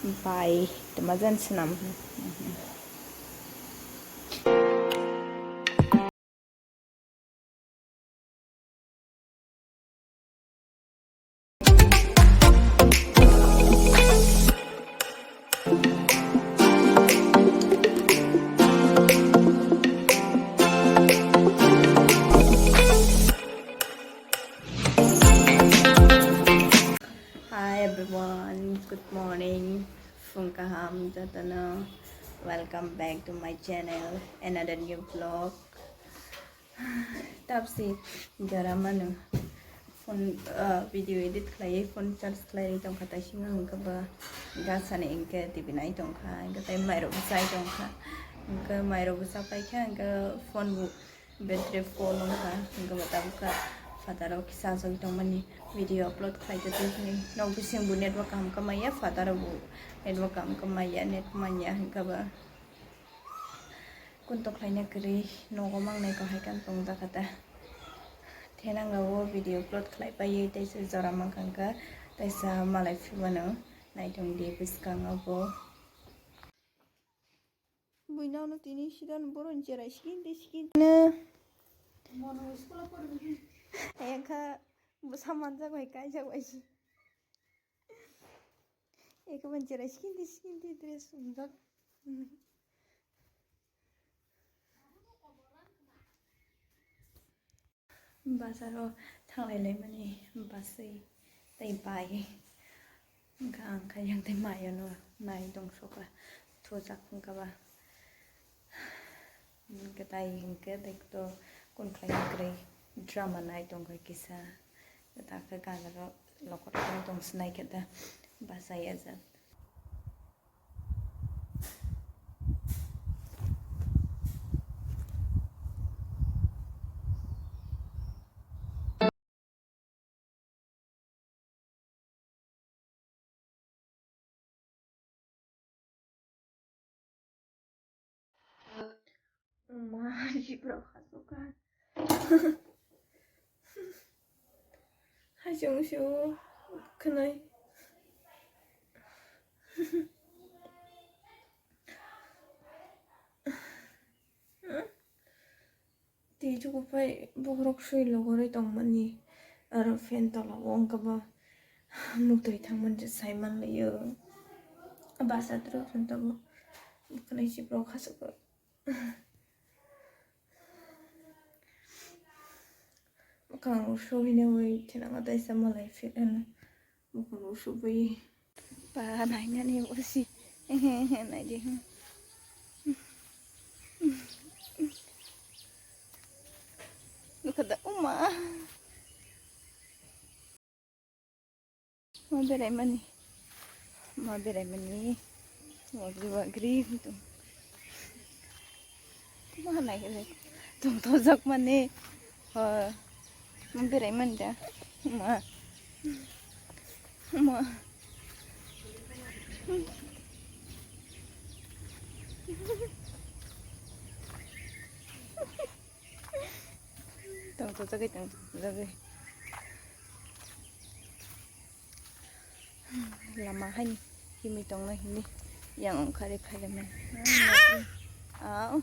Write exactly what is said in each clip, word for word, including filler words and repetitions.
Bai, tama jan swnam. Hi everyone, good morning. Phung kaham jotono. Welcome back to my channel, another new vlog. Tapsi jora mano phone, ah, video edit khlaiwi phone charge khlaiwi tongkha, taisingo hwnkhe ba gasani hwnkhe T V nai tongkha, hwnkhe tei mairok bwchai tongkha, hwnkhe mairok bwcha paikha, hwnkhe phone bo battery full wngkha, hwnkhe bo tabukha phataro kisa achugwi tongmani video upload khlaitong twi hwnwi. Nok bisingbo network kaham khe maya, phataro bo network kaham khe maya, net manya, hwnkhe ba kunto khlaina kwrwi nogo mangnai ko hai khe tongjakha ta. Thenango o video upload khlai paiwi teisa jora mankha hwnkhe teisa malai phimano naitongdi bwskango bo. Buino ano tini sidan bohrokni cherai sikin tei sikin. Ayang kha bwsa manjak bai kaijak bai si. Eko bai cherai sikin tei sikin tei dress sumjak. Bazaro thanglai laimani baswi tei bai. Wngkha ang kha yang tei mayono nai tongsoka thujak wngkha ba. Hwnkhe tai hwnkhe tei to kun khlaina kwrwi drama nai tongkha kisa. Takhe ganaro lokot khe tong sinai khe ta bachai ajak. Ma, jibrok hasukha. Hachung su khwnai. Tei chukuphai bohrok swi logorwi tongmani, aro fan tola o wngkha ba muktwi thangmani je sai manlaiyo. Basa twrwk hwn tongo, bwkhwnai chibrok hachukgo. Bwkhang rok suhinaiwi thinango teisa malai phirano. Buphuru subui. Ba nainani bosi. Ehe, ehe, naidi. Nukha da, uma. Ma berai mani. Ma berai mani. Wagri, wagri, gitu. Ma nai khe tong thojak mani. Ha. Ma berai mani da. Ma. Ma. Tong thojagwi, tong thojagwi. Lama haini himwi tongna himwi yang ongkhar khairokmani. Au.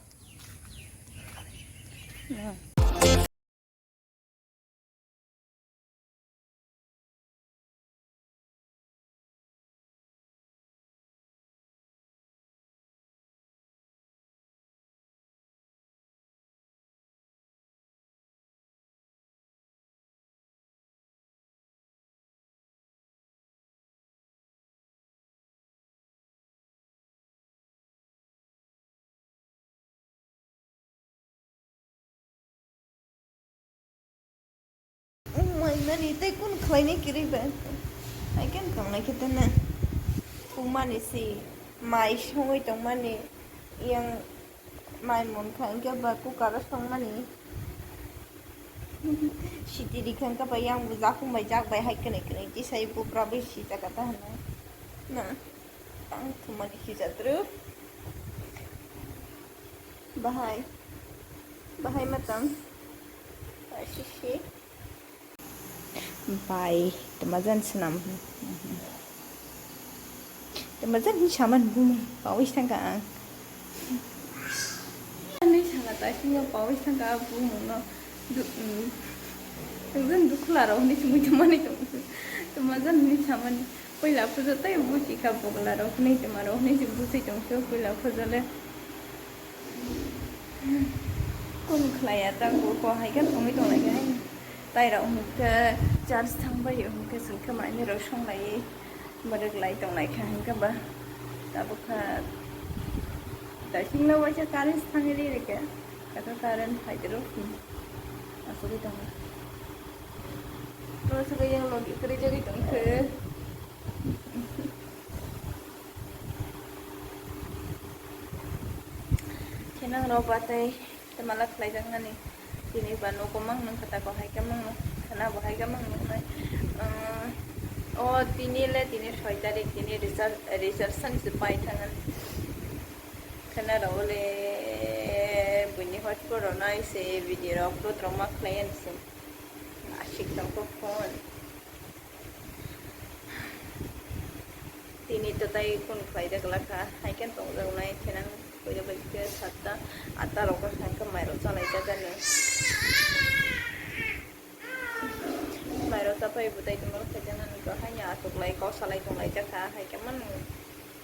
Mai mani tei kun khlainai kwrwi ba. Hai khe wng tongnai khe tene. Kungmani si mai songwi tongmani yang mai munkha hwnkhe ba cooker o songmani. Siti rikha hwnkhe ba yang bo jakung bai jak bai hai kwnwi kwnwi tisai bupra bai sijak ta hwnwi. Na tang thumani sijak rw. Bahai. Bahai matang. Sisi. Bai, tama jan swnam. Tama jan hinwi samani bumung pawi thangkha ang. Hinwi saka ta singa pawi thangkha bumungno. Du-, mm. Tongjan dukhularok hinwi sumui tongmani tongkha. Tama jan hinwi samani. Puila phujo tei buchi kha boglarok hinwi tongmarok hinwi se buchi tongkha puila phujo le. Kunu khlaiya ta bo ko hai khe thongwi tonglaikha hai. Tairok hwnkhe church thangbai hwnkhe chwngkhe manwirok songlaiwi bwrwk lai tonglaikha hwnkhe ba tabukha daisingno waisa current thangwi ri rikha. Aka current phaidoro asugwi tongo. Oro sugwi yang logi kwrwi jagwi tongkhe. Khenang rok ba tei tamala khlaijaknani. Tini ba nogo mang nung kha tako hai khe mang nung khana bo hai khe mang nung nai. Umm, o tini le tini soi tarik tini result, result sani se pai thangani. Khana rok le buini hotspot rok nai se video rok upload rok ma khlai ani se. Asik tong kho phone. Tini to tai kun khlai jak la kha, hai khe tong jak nai khe nang puila bai khe satta atta rok kha khe mai rok chalai jak ani. Mai rok cha pai bwtai tongma rok khe jak nani ko hai ya asuk lai kok salai tong lai jak kha, hai khe man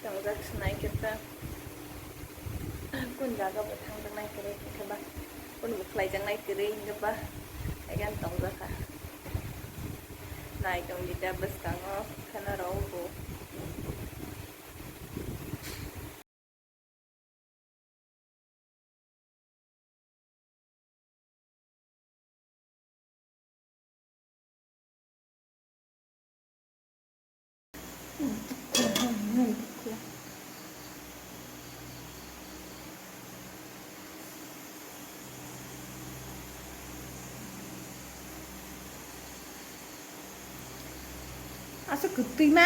tong jak sinai khe ta kun jaga bo thang jak nai kwrwi hwnkhe ba kun bo khlai jak nai kwrwi hwnkhe ba hai khe tong jak kha. Nai tongdi da bwskango khana rok bo. Asa kwtwi ma.